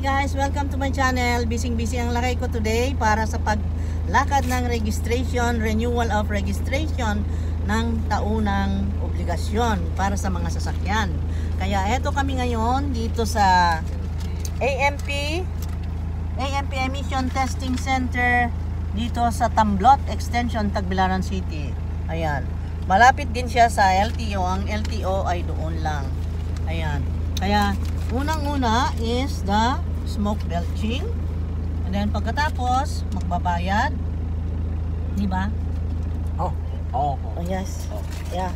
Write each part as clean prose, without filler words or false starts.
guys, welcome to my channel. Busy ang lakay ko today para sa paglakad ng registration, renewal of registration ng taunang obligasyon para sa mga sasakyan. Kaya eto kami ngayon dito sa AMP Emission Testing Center dito sa Tamblot Extension, Tagbilaran City. Ayan. Malapit din siya sa LTO. Ang LTO ay doon lang. Ayan. Kaya unang-una is the smoke belching. And then pagkatapos, magbabayad. Di ba? Oh. Oh, yes. Yeah.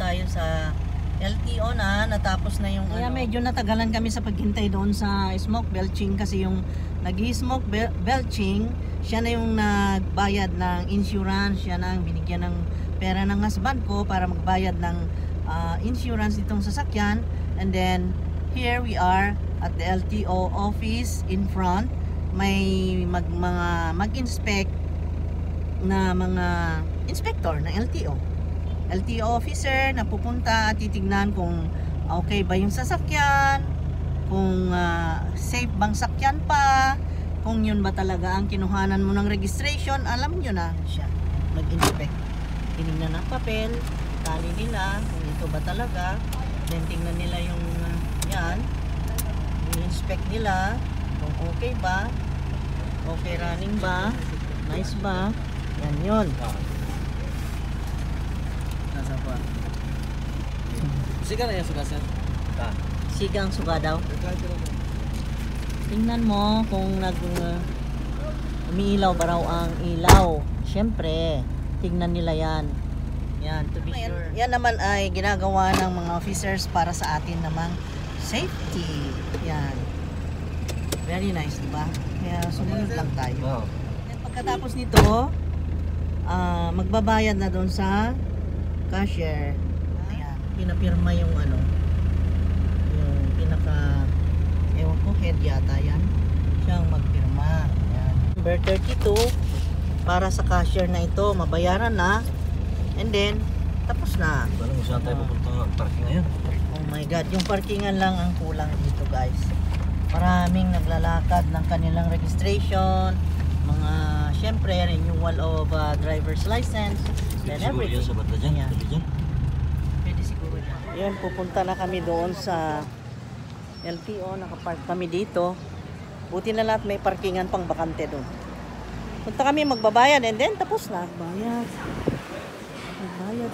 Tayo sa LTO na, natapos na yung kaya medyo natagalan kami sa paghintay doon sa smoke belching kasi yung nag-smoke belching, siya na yung nagbayad ng insurance, siya na ang binigyan ng pera ng husband ko para magbayad ng insurance itong sasakyan. And then here we are at the LTO office in front. May mag-inspect na mga inspector ng LTO officer na pupunta at titignan kung okay ba yung sasakyan, kung safe bang sakyan pa, kung yun ba talaga ang kinuhanan mo ng registration. Alam nyo na siya mag-inspect. Tinignan ang papel, tali nila kung ito ba talaga, then tingnan nila yung yan, i-inspect nila kung okay ba, okay running ba, nice ba, yan yun. Siga na yung suga, sir. Sigang suga daw. Tingnan mo kung umiilaw ba raw ang ilaw. Siyempre, tingnan nila yan. Yan, to be sure. Yan naman ay ginagawa ng mga officers para sa atin namang safety. Yan. Very nice, diba? Kaya sumunod lang tayo. Wow. Pagkatapos nito, magbabayad na doon sa cashier. Ayan, pinapirma yung yung pinaka ewan ko, head yata yan, siyang magpirma. Ayan. Number 32 para sa cashier na ito, mabayaran na, and then tapos na. Paano mo saan tayo pupunta parking ngayon? Oh my god, yung parkingan lang ang kulang dito guys. Maraming naglalakad ng kanilang registration, mga syempre renewal of driver's license, and everything. Sa bata dyan? Yeah. Pwede siguro dyan. Yan, pupunta na kami doon sa LTO. Nakapark kami dito. Buti na lahat may parkingan pang bakante doon. Punta kami, magbabayad, and then tapos na. Magbayad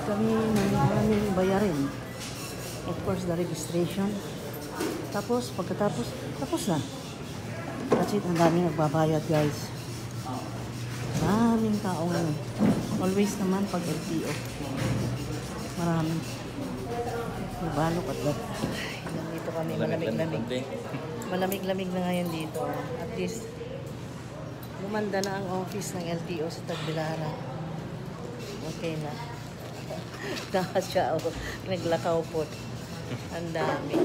kami ng aming bayarin. Of course, the registration. Tapos, pagkatapos, tapos na. That's it, ang daming nagbabayad guys. Maraming tao ngayon. Always naman pag LTO. Maraming. May balok at that. Dito kami, malamig-lamig. Malamig-lamig na ngayon dito. At least, lumanda na ang office ng LTO sa Tagbilaran. Okay na. Dahil siya, naglakaw po. Ang dami.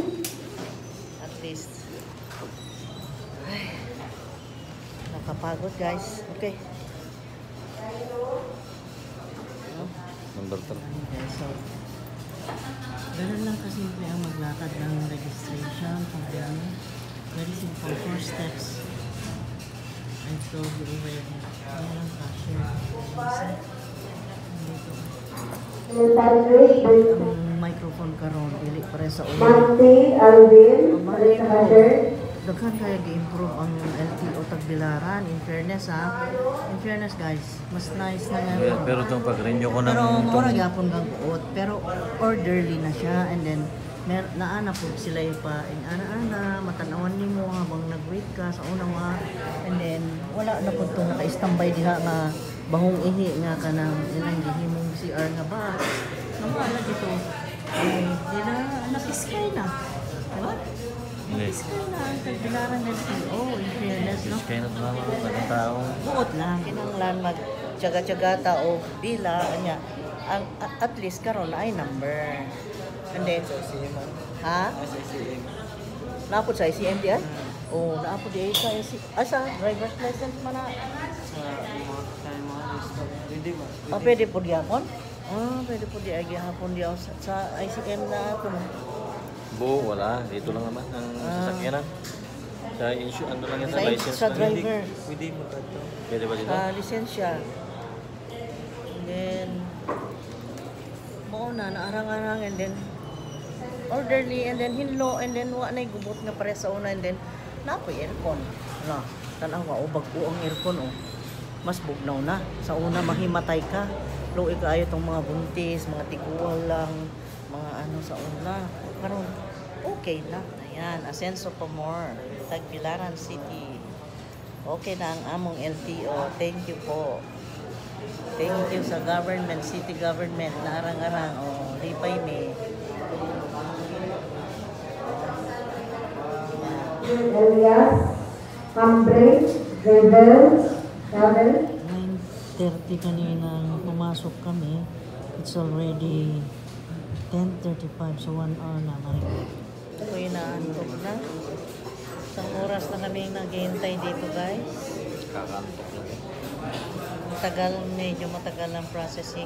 At least. Ay, nakapagod guys. Okay. Number 3. Okay, so ganun lang kasimple ang maglakad ng registration. Very simple, 4 steps. I told you already. Ayan ang cashier. Ang microphone karon dili pare sa ulo. Monty, Alvin, sa cashier. Daghan kaya gi-improve ang LTO Tagbilaran. In fairness in fairness guys, mas nice na nga. Pero itong pag-renew ko ng... Pero mura gyapon kang buot, pero orderly na siya. And then naana po sila yung ana matanawan nimo habang nag-wait ka sa una nga. And then wala na po itong naka-standby diha nga bahong ihi nga ka ng ilang gihimong CR nga ba. Nawala dito. Dila napiskay na. Diba? Napiskay na ang Tagbilaran LTO. In fairness, no? Kaya na ito naman ang tao. Buot lang. Kinanglan mag-tsaga-tsaga tao, bila, kanya. at least karon ay number. And then, ha? Naapod sa ICM diyan? Oh, naapod di sa sa driver's license man na. Pwede po di hapon? Pwede po di hapon di sa ICM na ako. Buo, wala. Dito lang naman ang sasakyanan. Sa issue, ano lang yan, Sa license sa lang. driver. Pwede mo ito. Pwede ba dito? Lisensya. And then, buo na, naarang-arang, and then, orderly, and then hinlo, and then wa na gubot nga pare sa una, and then, napoy aircon. Na, tanawa, bago ang aircon, mas bugnaw na. Sa una, mahimatay ka. Luwi kaayo itong mga buntis, mga tigual lang, mga ano sa una. Karon okay na. Ayan, Ascenso Pomor, Tagbilaran City. Okay na ang among LTO. Thank you po. Thank you sa government, city government na arang-arang. Lipay me. Elias, Hambre, Rebel, Travel. 9:30 kanina pumasok kami. It's already 10:35, so 1 hour na marikot. Ako'y naantok na. Isang oras na kami naghihintay dito, guys. Kakantok lang. Matagal, medyo matagal ang processing.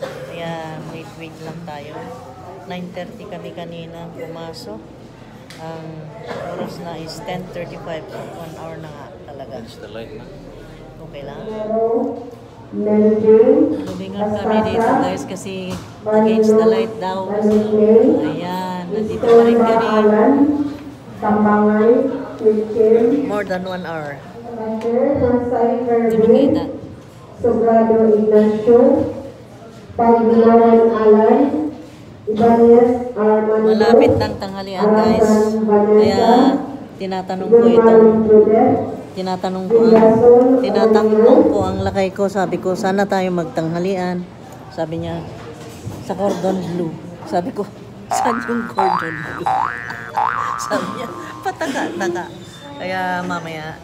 Kaya wait lang tayo. 9:30 kami kanina pumasok. Ang oras na is 10:35, so 1 hour na nga talaga. That's the light na. Okay lang. Melvin, Lumingon kami dito guys kasi against the light daw. Ayan, nandito pa rin kami. Tambangay, Christian, More than 1 hour. Masay Hindi Fermin, makita. Sobrado Ignacio, Pagbilaran Alan, Ibanez Armando, Malapit ng tanghalian guys. Kaya tinatanong ko ito. Tinatanong ko ang lakay ko. Sabi ko, sana tayo magtanghalian. Sabi niya, sa cordon bleu. Sabi ko, saan yung cordon bleu? Sabi niya, pataka. Kaya mamaya,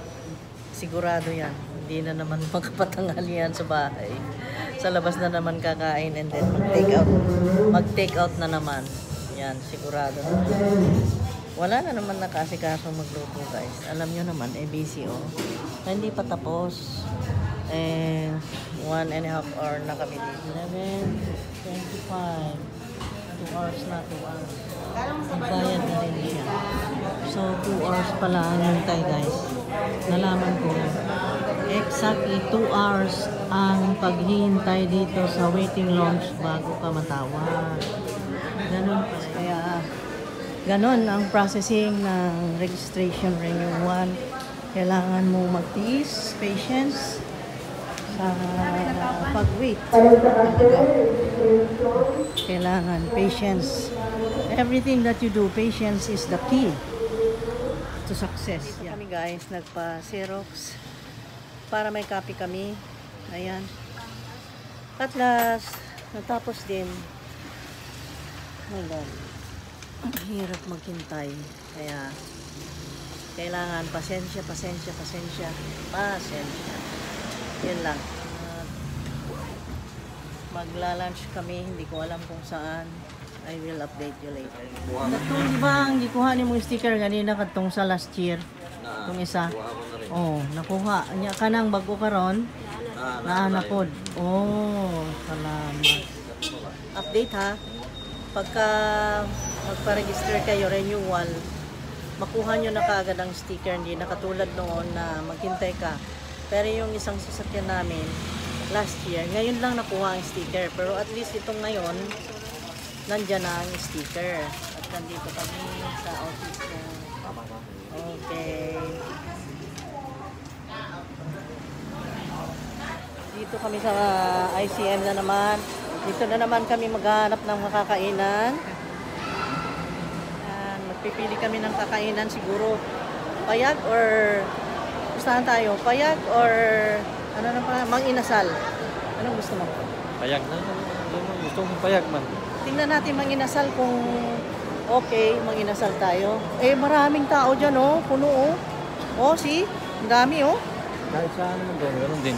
sigurado yan. Hindi na naman magpatanghalian sa bahay. Sa labas na naman kakain and then mag-take out na naman. Yan, sigurado na. Wala na naman nakasikaso magluto guys. Alam nyo naman, busy hindi pa tapos. 1.5 hour na kami dito. 11:25. 2 hours na, 2 hours. Nagbayad na rin siya. So, 2 hours pala ang hintay guys. Nalaman ko. Exactly 2 hours ang paghihintay dito sa waiting lounge bago ka matawag. Ganun pala. Kaya, ganon ang processing ng registration renewal. Kailangan mo magtiis, patience sa pag-wait. Kailangan patience. Everything that you do, patience is the key to success. Dito kami guys, nagpa-Xerox para may copy kami. Ayan. At last, natapos din. Hold on. Ang hirap maghintay. Kaya, kailangan pasensya. Yun lang. Magla-lunch kami. Hindi ko alam kung saan. I will update you later. Katong di ba ang gikuha ni mong sticker ganina katong sa last year? Itong isa. Nakuha. Anya ka nang bago karon? Naanapod. Salamat. Update ha. Pagka magpa-register kayo, renewal, makuha nyo na kaagad ang sticker. Hindi na katulad noon na maghintay ka. Pero yung isang sasakyan namin, last year, ngayon lang nakuha ang sticker. Pero at least itong ngayon, nandyan na ang sticker. At nandito kami sa office ko. Okay. Dito kami sa ICM na naman. Dito na naman kami maghanap ng makakainan. Magpipili kami ng kakainan siguro. Payag or gustahan tayo? Payag or ano na pa? Mang-inasal. Anong gusto mo? Payag na. Gusto mong payag man. Tingnan natin mang-inasal kung okay, mang-inasal tayo. Maraming tao dyan puno see? Ang dami Kahit saan naman doon, ganun din.